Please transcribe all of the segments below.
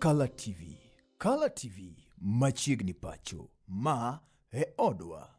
Kala TV. Kala TV machiegni pacho. Ma e odwa.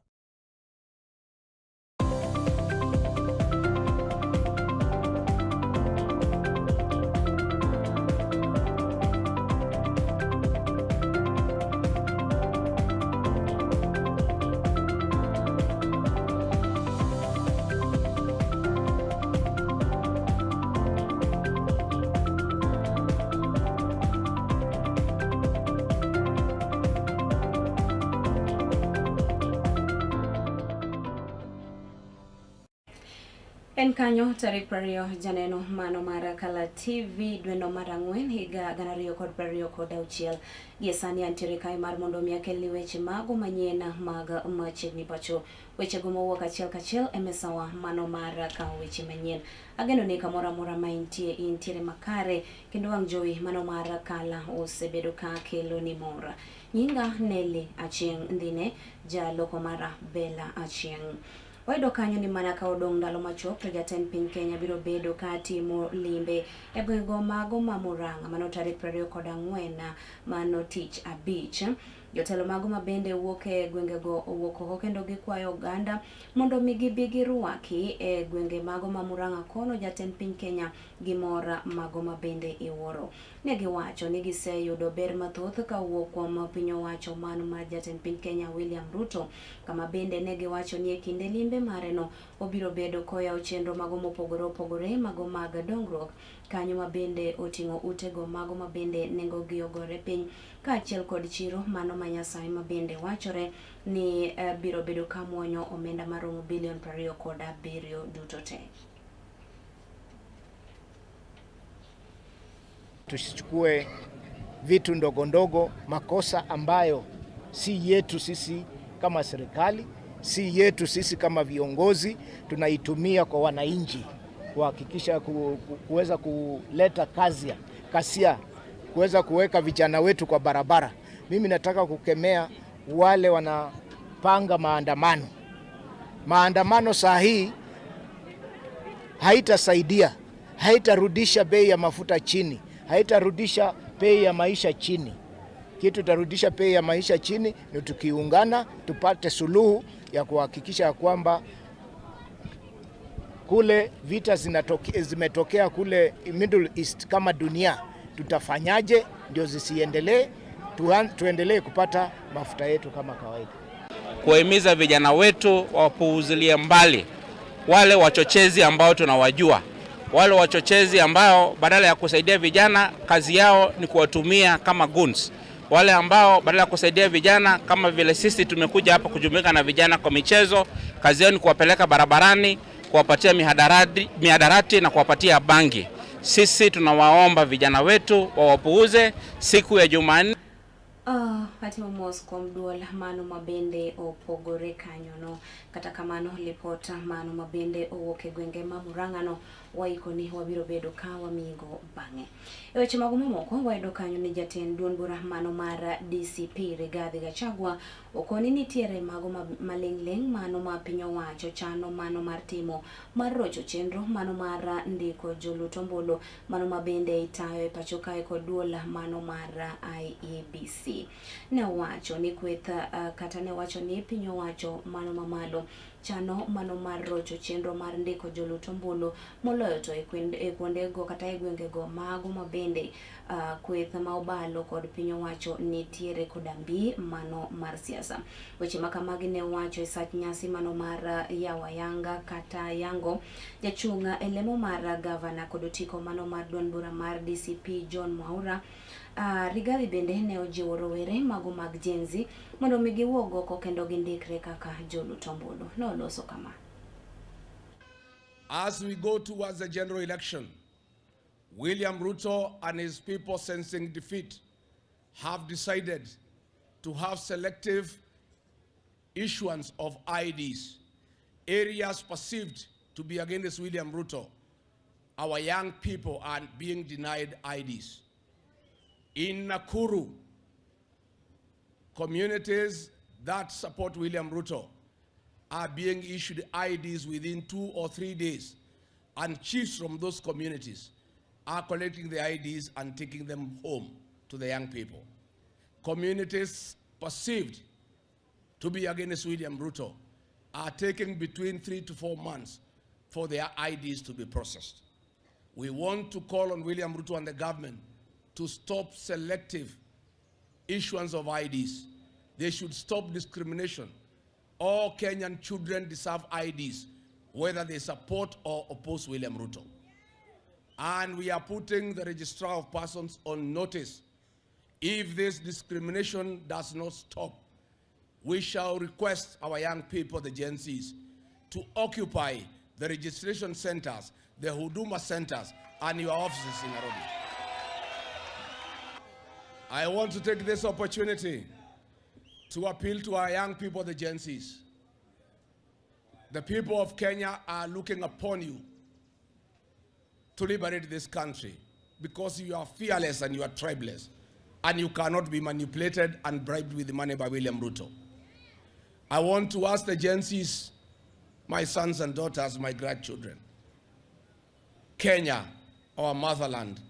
En kanyo tarik 20 janeno mano mar Kala TV dweno mar 4 higa 2026. Gie sani antiere kae mar mondo mi akelni weche mago manyien mag machiegni pacho. Wechego mowuok achiel kachiel e mesawa mano mar kawo weche manyien. Ageno ni kamoro amora ma intie intiere makare kendo wang' jowi mano mar Kala osebedo ka kelo ni mor. Nyinga Nelly Achieng' Ndhine, jaloko mara Bella Achieng'. Wayudo kanyo ni mana ka odong' ndalo machuok to jatend piny Kenya biro bedo ka timo limbe e gwengego mago ma Murang'a mano tarik 24 mano tich abich. Jotelo mago ma bende wuok e gwengego owuok oko kendo gikwayo oganda mondo mi gibi girwaki e gwenge mago ma Murang'a kono jatend piny Kenya gi mor mago ma bende iwuoro. Ne giwacho ni giseyudo ber mathoth ka owuok kuom piny owacho mano mar jatend piny Kenya William Ruto, kama bende ne giwacho ni e kinde limbe mareno obiro bedo koyawo chenro mago mopogore opogore mago mag dongruok kanyo ma bende oting'o utego mago ma bende nengogi ogore piny kaachiel kod chiro mano ma Nyasaye ma bende wachore ni biro bedo ka muonyo omenda maromo bilion 27 duto te. Tusichukue vitu ndogo ndogo, makosa ambayo si yetu sisi kama serikali, si yetu sisi kama viongozi, tunaitumia kwa wananchi kuhakikisha kuweza kuleta kazi kasia, kuweza kuweka vijana wetu kwa barabara. Mimi nataka kukemea wale wanapanga maandamano. Maandamano saa hii haitasaidia, haitarudisha bei ya mafuta chini, haitarudisha bei ya maisha chini. Kitu itarudisha bei ya maisha chini ni tukiungana, tupate suluhu ya kuhakikisha kwamba kule vita zimetokea kule Middle East kama dunia, tutafanyaje ndio zisiendelee, tuendelee kupata mafuta yetu kama kawaida. Kuwahimiza vijana wetu wapuuzilie mbali wale wachochezi ambao tunawajua, wale wachochezi ambao badala ya kusaidia vijana kazi yao ni kuwatumia kama goons, wale ambao badala ya kusaidia vijana kama vile sisi tumekuja hapa kujumuika na vijana kwa michezo, kazi yao ni kuwapeleka barabarani, kuwapatia mihadarati na kuwapatia bangi. Sisi tunawaomba vijana wetu wawapuuze siku ya Jumanne. Atimo mos kuom duol mano mabende opogore kanyono. Kata kamano lipot mano mabende owuok e gwenge ma Murang'ano waiko ni wabiro bedo ka wamigo bang'e. E weche mago mamoko wayudo kanyo ni jatend duond bura mano mar DCP Rigathi Gachagua okoni nitiere mago maling'ling' mano ma piny owacho chano mano mar timo mar rocho chenro mano mar ndiko jolut ombulu mano ma bende itayo e pacho kae kod duol mano mar IEBC. Ne owacho ni kweth kata ne wacho ni piny owacho mano mamalo chano mano mar rocho chenro mar ndiko jolut ombulu moloyo to e kuondego kata e gwengego mago ma bende kweth ma obalo kod piny owacho nitiere koda mbi mano mar siasa. Weche ma kamagi ne owacho e sach nyasi mano mar yawo ayanga kata yango jachung' e lemo mar gavana kod otiko mano mar duond bura mar DCP John Mwaura. Rigathi bende ne ojiwo rowere mago mag Gen Z mondo mi giwuog oko kendo gindikre kaka jolut ombulu. Noloso kama. As we go towards the general election, William Ruto and his people, sensing defeat, have decided to have selective issuance of IDs. Areas perceived to be against William Ruto, our young people are being denied IDs. In Nakuru, communities that support William Ruto are being issued IDs within 2 or 3 days, and chiefs from those communities are collecting the IDs and taking them home. to the young people. Communities perceived to be against William Ruto are taking between 3 to 4 months for their IDs to be processed. We want to call on William Ruto and the government to stop selective issuance of IDs. They should stop discrimination. All Kenyan children deserve IDs, whether they support or oppose William Ruto. And we are putting the Registrar of Persons on notice. If this discrimination does not stop, we shall request our young people, the Gen Zs, to occupy the registration centers, the Huduma centers, and your offices in Nairobi. I want to take this opportunity to appeal to our young people, the Gen Zs. The people of Kenya are looking upon you to liberate this country because you are fearless and you are tribeless and you cannot be manipulated and bribed with money by William Ruto. I want to ask the Gen Zs, my sons and daughters, my grandchildren, Kenya, our motherland,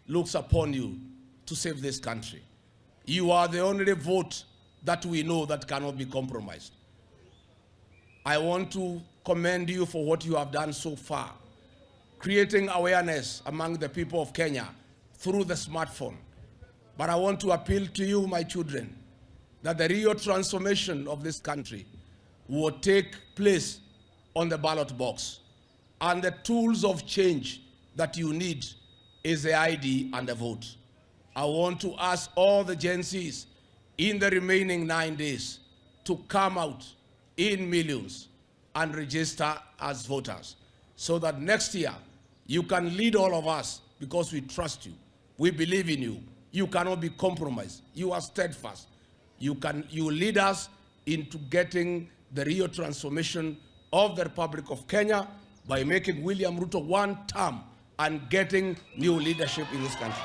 looks upon you to save this country. You are the only vote that we know that cannot be compromised. I want to commend you for what you have done so far, creating awareness among the people of Kenya through the smartphone. But I want to appeal to you, my children, that the real transformation of this country will take place on the ballot box. And the tools of change that you need is the ID and the vote. I want to ask all the Gen Zs in the remaining 9 days to come out in millions and register as voters so that next year you can lead all of us because we trust you. We believe in you. You cannot be compromised. You are steadfast. You lead us into getting the real transformation of the Republic of Kenya by making William Ruto one term and getting new leadership in this country.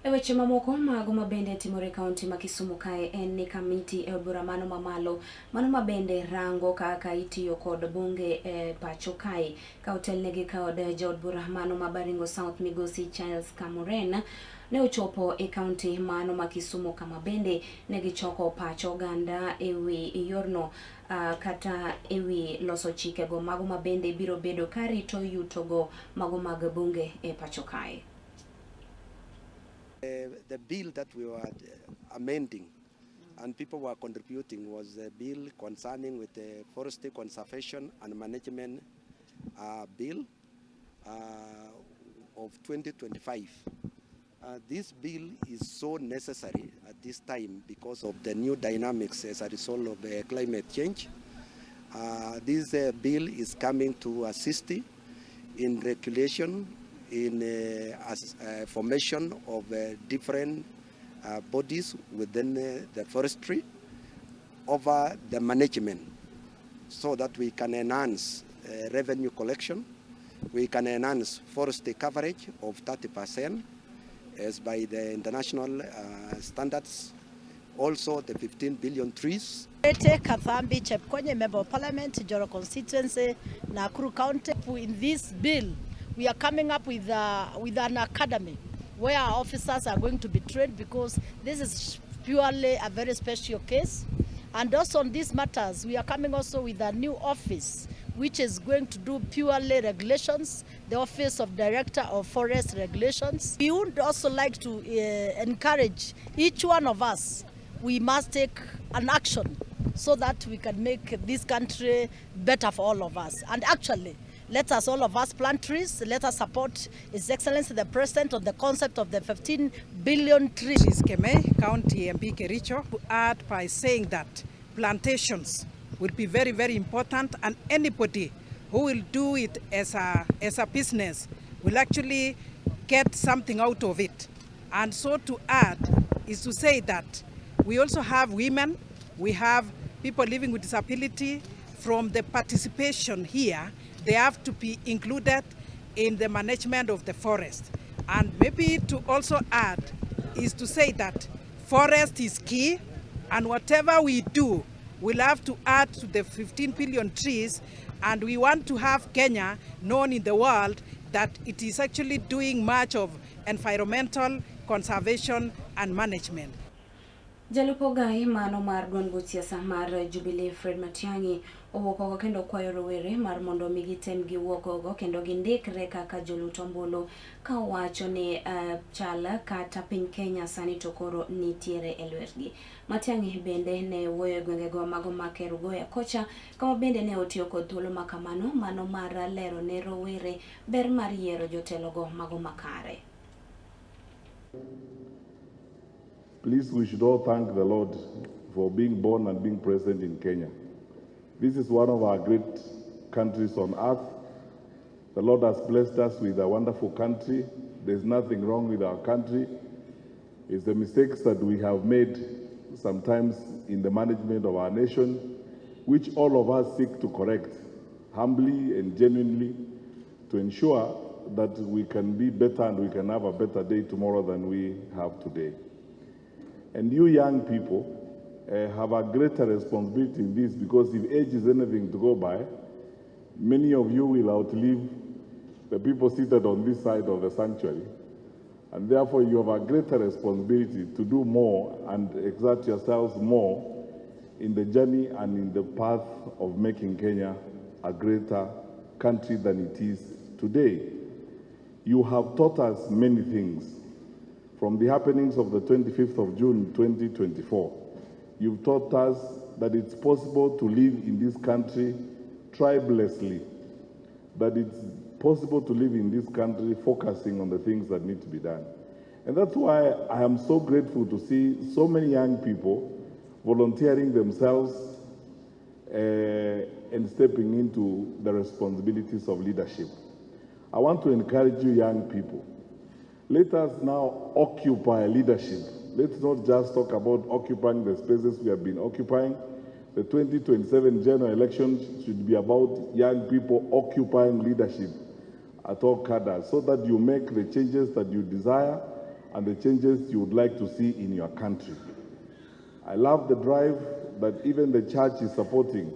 E weche mamoko mago mabende timore e kaunti ma Kisumu kae en ni kamiti e od bura mano mamalo mano mabende rango kaka itiyo kod bunge e pacho kae ka otelnegi kod jaod bura mano ma Baringo South migosi Charles Kamuren ne ochopo e kaunti mano ma Kisumu kama bende ne gichoko pach oganda ewi yorno kata ewi loso chikego mago mabende biro bedo ka rito yutogo mago mag bunge e pacho kae. The bill that we were amending and people were contributing was a bill concerning with the Forestry Conservation and Management Bill of 2025. This bill is so necessary at this time because of the new dynamics as a result of climate change. This bill is coming to assist in regulation, in as, formation of different bodies within the forestry over the management so that we can enhance revenue collection, we can enhance forestry coverage of 30% as by the international standards, also the 15 billion trees. Kathambi Chepkonye, Member of Parliament, Njoro Constituency, Nakuru County. In this bill, we are coming up with an academy where our officers are going to be trained because this is purely a very special case. And also on these matters, we are coming also with a new office which is going to do purely regulations, the Office of Director of Forest Regulations. We would also like to encourage each one of us, we must take an action so that we can make this country better for all of us. And actually, let us all of us plant trees. Let us support His Excellency the President on the concept of the 15 billion trees. Is Kemei, County MP Kericho, to add by saying that plantations will be very, very important, and anybody who will do it as a business will actually get something out of it. And so to add is to say that we also have women, we have people living with disability. From the participation here, they have to be included in the management of the forest. And maybe to also add is to say that forest is key, and whatever we do, we'll have to add to the 15 billion trees, and we want to have Kenya known in the world that it is actually doing much of environmental conservation and management. Jalup ogai mano mar duond buch siasa mar Jubilee Fred Matiang'i owuok oko kendo kwayo rowere mar mondo mi gitem giwuok oko kendo gindikre kaka jolut ombulu ka owacho ni chal kata piny Kenya sani to koro nitiere e lwetgi. Matiang'i bende ne wuoyo e gwengego mago ma Kerugoya kocha kama bende ne otiyo kod thuolo ma kamano mano mar lero ne rowere ber mar yiero jotelogo mago makare. Please, we should all thank the Lord for being born and being present in Kenya. This is one of our great countries on earth. The Lord has blessed us with a wonderful country. There's nothing wrong with our country. It's the mistakes that we have made sometimes in the management of our nation, which all of us seek to correct humbly and genuinely to ensure that we can be better and we can have a better day tomorrow than we have today. And you young people have a greater responsibility in this, because if age is anything to go by, many of you will outlive the people seated on this side of the sanctuary. And therefore you have a greater responsibility to do more and exert yourselves more in the journey and in the path of making Kenya a greater country than it is today. You have taught us many things. From the happenings of the 25th of June 2024, you've taught us that it's possible to live in this country tribelessly, that it's possible to live in this country focusing on the things that need to be done. And that's why I am so grateful to see so many young people volunteering themselves and stepping into the responsibilities of leadership. I want to encourage you young people. Let us now occupy leadership. Let's not just talk about occupying the spaces we have been occupying. The 2027 general election should be about young people occupying leadership at all cadres, so that you make the changes that you desire and the changes you would like to see in your country. I love the drive that even the church is supporting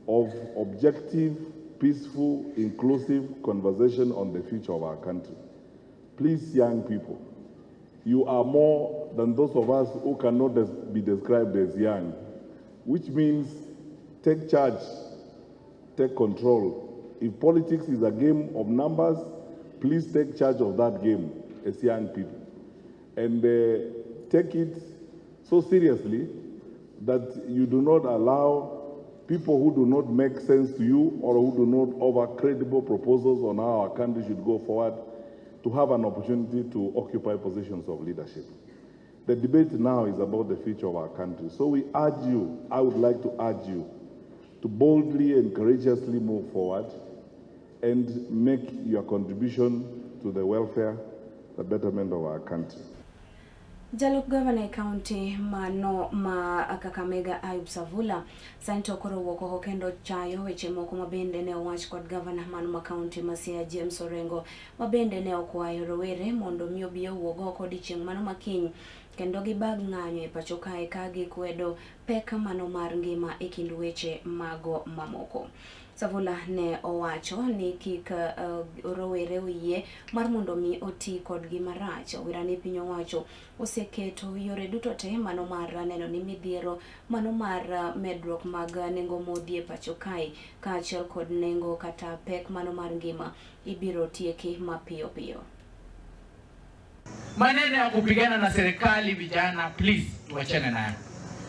of objective, peaceful, inclusive conversation on the future of our country. Please, young people, you are more than those of us who cannot be described as young, which means take charge, take control. If politics is a game of numbers, please take charge of that game as young people. And take it so seriously that you do not allow people who do not make sense to you or who do not offer credible proposals on how our country should go forward to have an opportunity to occupy positions of leadership. The debate now is about the future of our country. So we urge you, I would like to urge you, to boldly and courageously move forward and make your contribution to the welfare, the betterment of our country. Jalup gavana e kaunti mano ma Kakamega Ayub Savula sani to koro owuok oko kendo chayo weche moko ma bende ne owach kod gavana mano ma kaunti ma Siaya James Orengo ma bende ne okwayo rowere mondo mi obi owuog oko odiechieng' mano makiny kendo gibag ng'anyo e pacho kae ka gikwedo pek mano mar ngima e kind weche mago mamoko. Savula ne owacho ni kik rowere oyie mar mondo mi oti kodgi marach. Owira ni piny owacho oseketo yore duto te mano mar neno ni midhiero mano mar medruok mag nengo modhi e pacho kae kaachiel kod nengo kata pek mano mar ngima ibiro tieki mapiyo piyo. Maneno ya kupigana na serikali vijana, please tuachane nayo.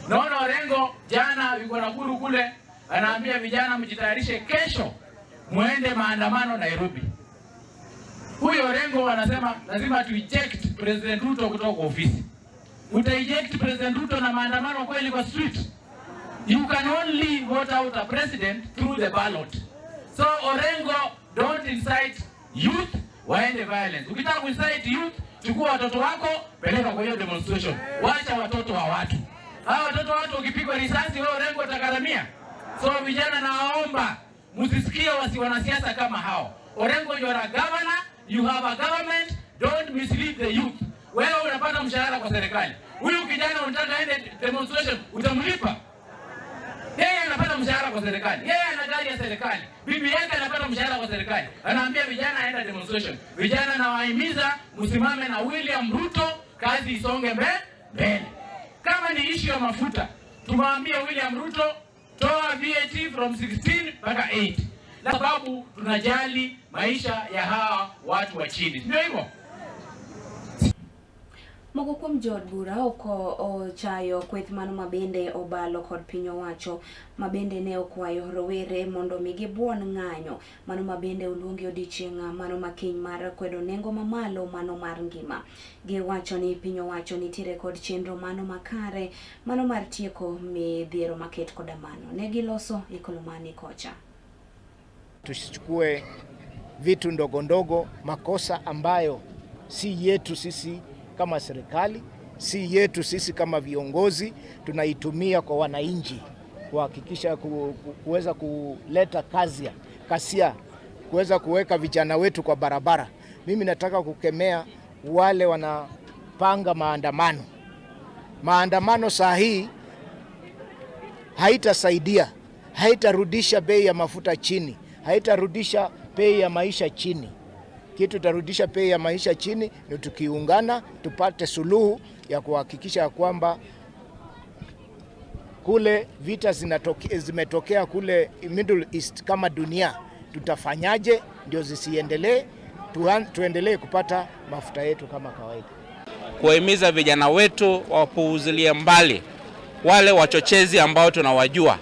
Naona Orengo jana yuko Nakuru kule anaambia vijana mjitayarishe kesho muende maandamano Nairobi. Huyo Orengo anasema lazima tu eject President Ruto kutoka kwa ofisi. Uta eject President Ruto na maandamano kweli kwa street? You can only vote out a president through the ballot. So Orengo, don't incite youth waende violence. Ukitaka kuincite youth, chukua watoto wako peleka kwa hiyo demonstration. Wacha watoto wa watu. Hawa watoto wa watu ukipigwa risasi wewe Orengo utagharamia. So vijana nawaomba msisikie wasi wanasiasa kama hao. Orengo, you are a governor, you have a government, don't mislead the youth. Wewe unapata mshahara kwa serikali. Huyu kijana unataka aende demonstration, utamlipa? Yeye anapata mshahara kwa serikali. Yeye ana gari ya serikali. Bibi yake anapata mshahara kwa serikali. Anaambia vijana aenda demonstration. Vijana nawahimiza msimame na William Ruto. kazi isonge mbele. Kama ni issue ya mafuta, tumwambie William Ruto toa VAT from 16 mpaka 8, sababu tunajali maisha ya hawa watu wa chini, ndio hivyo. Moko kuom jood bura oko ochayo kweth mano mabende obalo kod piny owacho mabende ne okwayo rowere mondo mi gibuon ng'anyo mano mabende oluongi odiochieng' mano makiny mar kwedo nengo mamalo mano mar ngima. Giwacho ni piny owacho nitiere kod chenro mano makare mano mar tieko midhiero maket koda mano. Ne giloso Ikolomani kocha. Tusichukue vitu ndogo ndogo, makosa ambayo si yetu sisi kama serikali, si yetu sisi kama viongozi, tunaitumia kwa wananchi kuhakikisha kuweza kuleta kasia, kuweza kuweka vijana wetu kwa barabara. Mimi nataka kukemea wale wanapanga maandamano. Maandamano saa hii haitasaidia, haitarudisha bei ya mafuta chini, haitarudisha bei ya maisha chini. Kitu tarudisha bei ya maisha chini ni tukiungana tupate suluhu ya kuhakikisha kwamba kule vita zimetokea kule Middle East kama dunia, tutafanyaje ndio zisiendelee, tuendelee kupata mafuta yetu kama kawaida. Kuwahimiza vijana wetu wapuuzilie mbali wale wachochezi ambao tunawajua,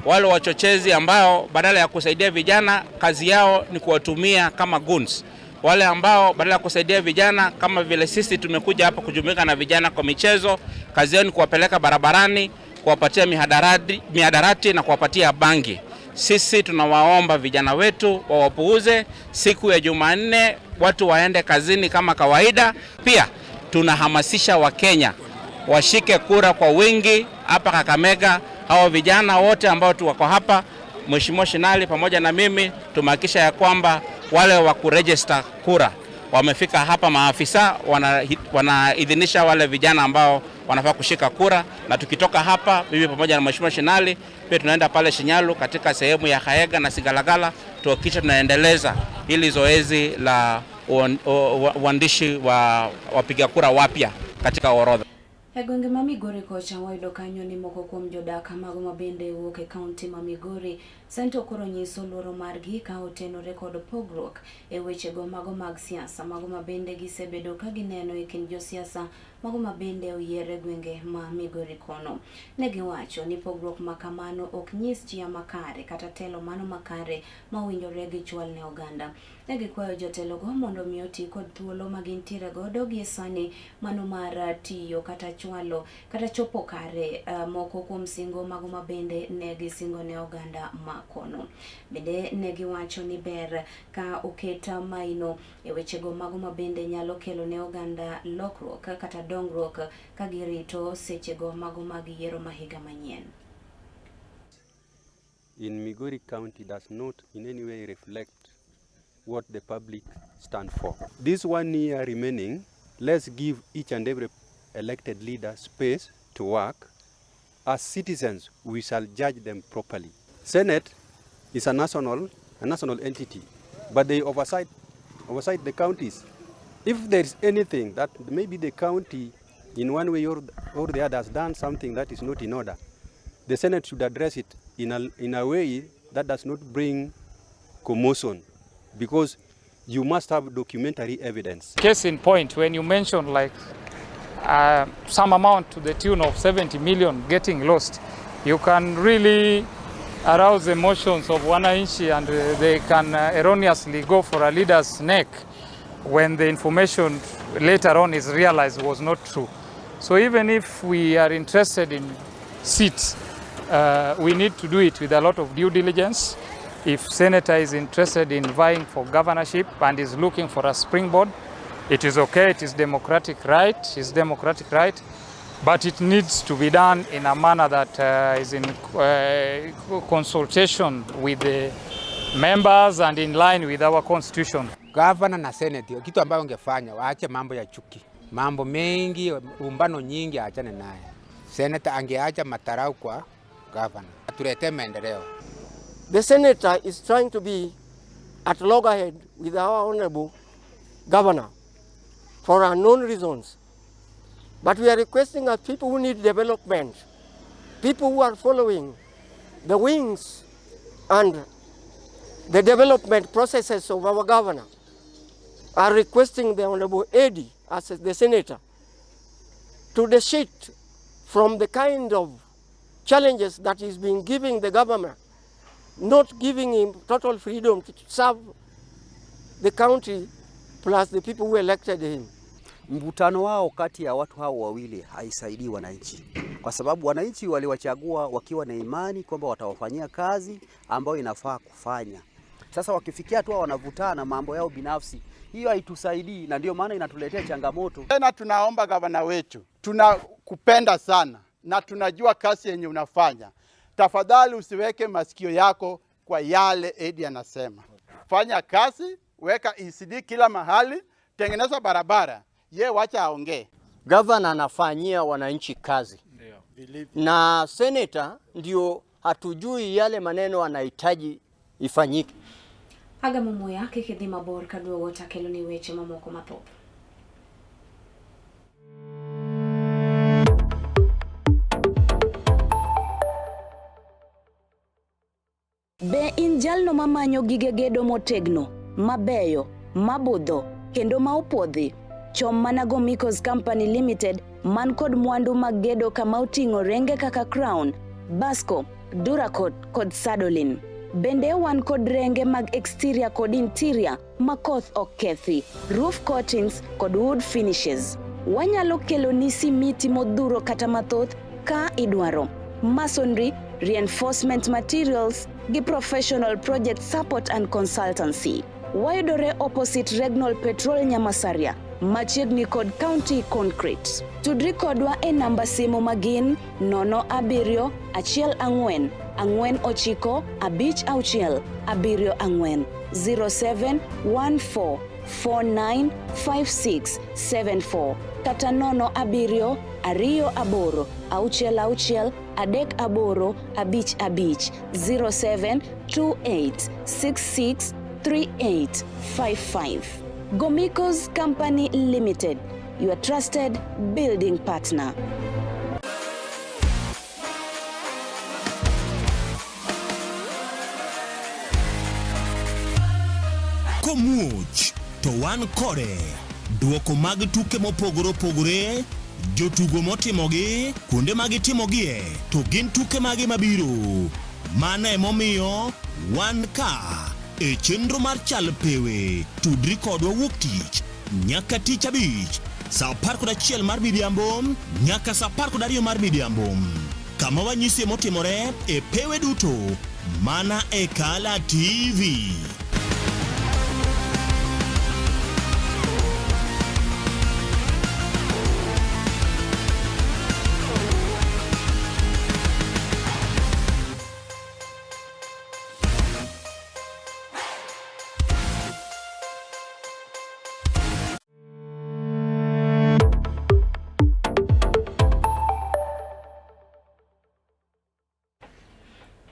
wale wachochezi ambao badala ya kusaidia vijana kazi yao ni kuwatumia kama goons, wale ambao badala ya kusaidia vijana kama vile sisi tumekuja hapa kujumuika na vijana kwa michezo, kazi yao ni kuwapeleka barabarani, kuwapatia mihadarati na kuwapatia bangi. Sisi tunawaomba vijana wetu wawapuuze. Siku ya Jumanne watu waende kazini kama kawaida. Pia tunahamasisha Wakenya washike kura kwa wingi hapa Kakamega. Hawa vijana wote ambao tuwako hapa, Mheshimiwa Shinali pamoja na mimi, tumehakikisha ya kwamba wale wa kuregister kura wamefika hapa, maafisa wanaidhinisha wale vijana ambao wanafaa kushika kura. Na tukitoka hapa, mimi pamoja na Mheshimiwa Shinali pia tunaenda pale Shinyalu katika sehemu ya Haega na Sigalagala, tuhakikisha tunaendeleza hili zoezi la uandishi wa wapiga kura wapya katika orodha. E gwenge ma Migori kocha wayudo kanyo ni moko kuom jodak mago mabende wuok e kaunti ma Migori sani to koro nyiso luoro margi ka otenore kod pogruok e wechego mago mag siasa mago mabende gisebedo ka gineno e kind josiasa mago mabende oyier e gwenge ma Migori kono. Ne giwacho ni pogruok ma kamano ok nyis chia makare kata telo mano makare mowinjore gi chwal ne oganda. Ne gikwayo jotelogo mondo mi oti kod thuolo ma gintiere godo gie sani mano mar tiyo kata chwalo kata chopo kare moko kuom singo mago mabende ne gisingo ne oganda ma kono. Bende ne giwacho ni ber ka oket maino e wechego mago mabende nyalo kelo ne oganda lokruok kata dongruok ka girito sechego mago mag yiero ma higa manyien. In Migori County does not in any way reflect what the public stand for. This 1 year remaining, let's give each and every elected leader space to work. As citizens, we shall judge them properly. Senate is a national entity, but they oversight the counties. If there is anything that maybe the county in one way or the other has done something that is not in order, the Senate should address it in a way that does not bring commotion, because you must have documentary evidence. Case in point, when you mention like some amount to the tune of 70 million getting lost, you can really arouse emotions of wananchi, and they can erroneously go for a leader's neck when the information later on is realized was not true. So even if we are interested in seats, we need to do it with a lot of due diligence. If senator is interested in vying for governorship and is looking for a springboard, it is okay, it is democratic right, it's democratic right, but it needs to be done in a manner that is in consultation with the members and in line with our constitution. Governor na senate, kitu ambayo ungefanya waache mambo ya chuki, mambo mengi, umbano nyingi aachane naye. Senator angeacha matarau kwa governor, tulete maendeleo. The senator is trying to be at loggerhead with our honorable governor for unknown reasons. But we are requesting as people who need development, people who are following the wings and the development processes of our governor, are requesting the Honorable Eddie as the senator to desist from the kind of challenges that he's been giving the government, not giving him total freedom to serve the county plus the people who elected him. Mvutano wao kati ya watu hao wawili haisaidii wananchi, kwa sababu wananchi waliwachagua wakiwa na imani kwamba watawafanyia kazi ambayo inafaa kufanya. Sasa wakifikia hatua wanavutana mambo yao binafsi, hiyo haitusaidii na ndio maana inatuletea changamoto. Tena tunaomba gavana wetu, tunakupenda sana na tunajua kazi yenye unafanya. Tafadhali usiweke masikio yako kwa yale Edi anasema. Fanya kazi, weka ECD kila mahali, tengeneza barabara, ye wacha aongee. Gavana anafanyia wananchi kazi na seneta ndio hatujui yale maneno anahitaji ifanyike. Agamo muya kik idhi mabor kaduogo takeloni weche mamoko mathoth. Be in jalno mamanyo gige gedo motegno, mabeyo, mabudho kendo ma opuodhi? Chom mana Gomicos Company Limited man kod mwandu mag gedo kama oting'o renge kaka Crown, Basco, Duracot kod Sadolin. Bende wan kod renge mag exterior kod interior ma koth ok kethi, roof coatings kod wood finishes. Wanyalo keloni simiti modhuro kata mathoth ka idwaro. Masonry, reinforcement materials gi professional project support and consultancy. Wayudore opposite Regnol Petrol Nyamasaria, machiegni kod County Concrete. Tudri kodwa e namba simu magin 0 7 1 4 4 9 5 6 7 4 07 14 49 56 74 kata 0 7 2 8 6 6 3 8 8 5 07 28 66 38 55. Gomicos Company Limited, your trusted building partner. Komuoch to wan kode. Duoko mag tuke mopogore opogore, jotugo motimogi, kuonde ma gitimogie, to gin tuke mage mabiro. Mano emomiyo wan ka e chenro mar chal pewe. Tudri kodwa wuok tich nyaka tich abich saa 11 mar midhiambo nyaka saa 12 mar midhiambo kama wanyisie motimore e pewe duto mana e Kala TV.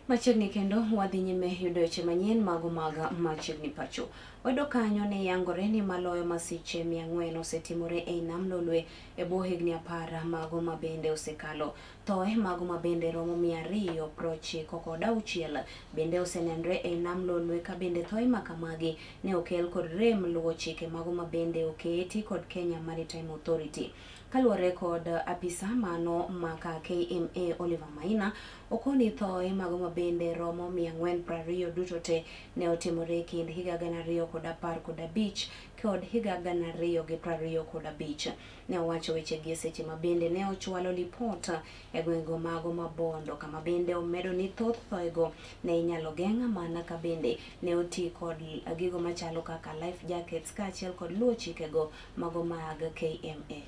Machiegni kendo wadhi nyime yudo weche manyien mago mag machiegni pacho. Wayudo kanyo ni yangore ni maloyo masiche 400 osetimore ei nam Lolwe e bwo higni 10 mago mabende osekalo. Thoe mago mabende romo 296 bende osenenre ei nam Lolwe ka bende thoe makamagi ne okel kod rem luwo chike mago mabende oketi kod Kenya Maritime Authority. Kaluwore kod apisa mano maka KMA Oliver Maina, okoni thoe mago mabende romo 420 duto te ne otimore e kind higa 2015 kod higa 2025. Ne owacho wechegi e seche mabende ne ochwalo lipot e gwenge mago ma Bondo kama bende omedo ni thoth thoego ne inyalo geng' mana ka bende ne oti kod gigo machalo kaka life jackets kaachiel kod luwo chikego mago mag KMA.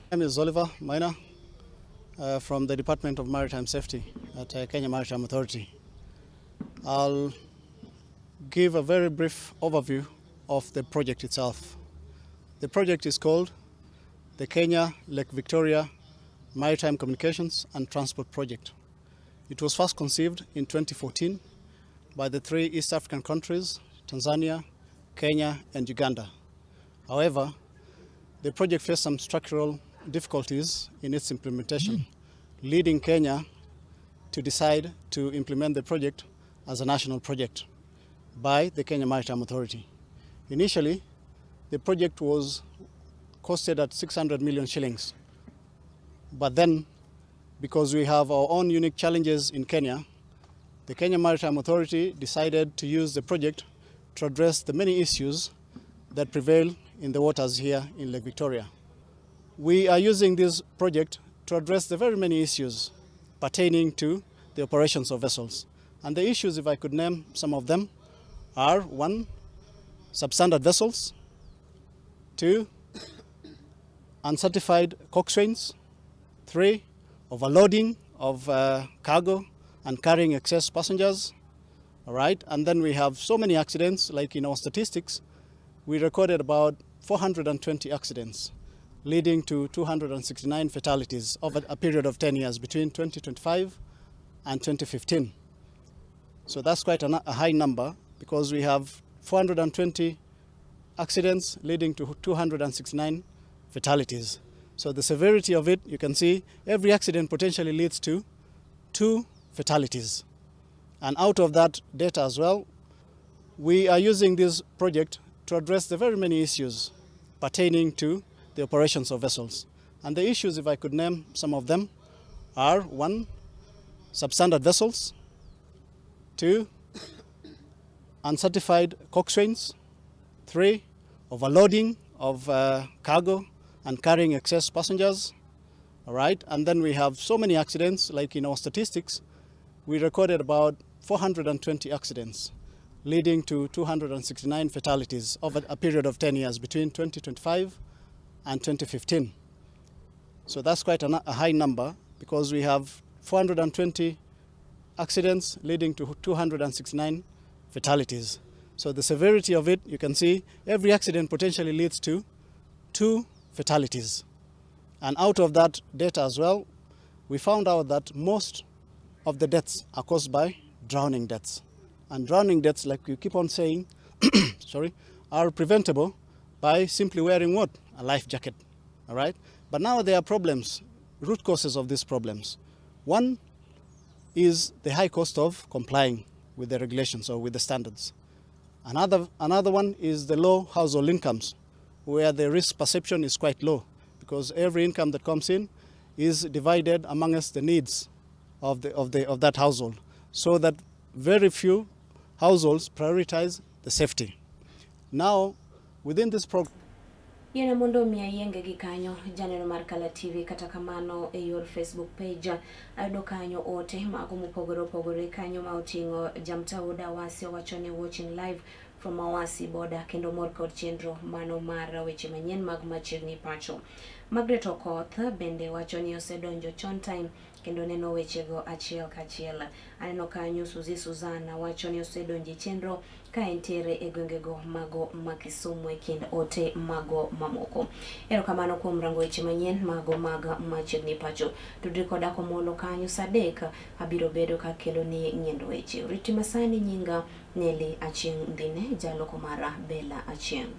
My name is Oliver Maina from the Department of Maritime Safety at Kenya Maritime Authority. I'll give a very brief overview of the project itself. The project is called the Kenya Lake Victoria Maritime Communications and Transport Project. It was first conceived in 2014 by the three East African countries, Tanzania, Kenya, and Uganda. However, the project faced some structural difficulties in its implementation, leading Kenya to decide to implement the project as a national project by the Kenya Maritime Authority. Initially, the project was costed at 600 million shillings. But then, because we have our own unique challenges in Kenya, the Kenya Maritime Authority decided to use the project to address the many issues that prevail in the waters here in Lake Victoria. We are using this project to address the very many issues pertaining to the operations of vessels. And the issues, if I could name some of them, are one, substandard vessels, two, uncertified coxswains, three, overloading of cargo and carrying excess passengers. All right, and then we have so many accidents, like in our statistics, we recorded about 420 accidents, leading to 269 fatalities over a period of 10 years between 2025 and 2015. So that's quite a high number because we have 420 accidents leading to 269 fatalities. So the severity of it, you can see every accident potentially leads to two fatalities. And out of that data as well, we are using this project to address the very many issues pertaining to the operations of vessels. And the issues, if I could name some of them, are one, substandard vessels, two, uncertified coxswains, three, overloading of cargo and carrying excess passengers. All right, and then we have so many accidents, like in our statistics, we recorded about 420 accidents, leading to 269 fatalities over a period of 10 years between 2025 and 2015. So that's quite a high number because we have 420 accidents leading to 269 fatalities. So the severity of it, you can see every accident potentially leads to two fatalities. And out of that data as well, we found out that most of the deaths are caused by drowning deaths. And drowning deaths, like you keep on saying, sorry, are preventable by simply wearing what? A life jacket, all right? But now there are problems, root causes of these problems. One is the high cost of complying with the regulations or with the standards. Another one is the low household incomes, where the risk perception is quite low because every income that comes in is divided amongst the needs of that household, so that very few households prioritize the safety. Now, within this program, Yiena mondo omi ayienge gi kanyo janeno mar Kala TV. Kata kamano, e yor Facebook page ayudo kanyo ote mago mopogore opogore kanyo ma oting'o Jamtauda Awasi owacho ni watching live from Awasi border kendo mor kod chenro mano mar weche manyien mag Machiegni Pacho. Margaret Okoth bende wacho ni osedonjo chon time kendo neno wechego achiel kachiel. Aneno kanyo Suzy Suzana wacho ni osedonjo e chenro ka entiere e gwengego mago ma Kisumu e kind ote mago mamoko. Erokamano kuom rango weche manyien mago mag Machiegni Pacho. Tudri koda komolo kanyo saa 3 abiro bedo kakelo ni ng'iendo weche. Oriti masani nyinga Nelly Achieng' Ndhine, jaloko mara Bella Achieng'.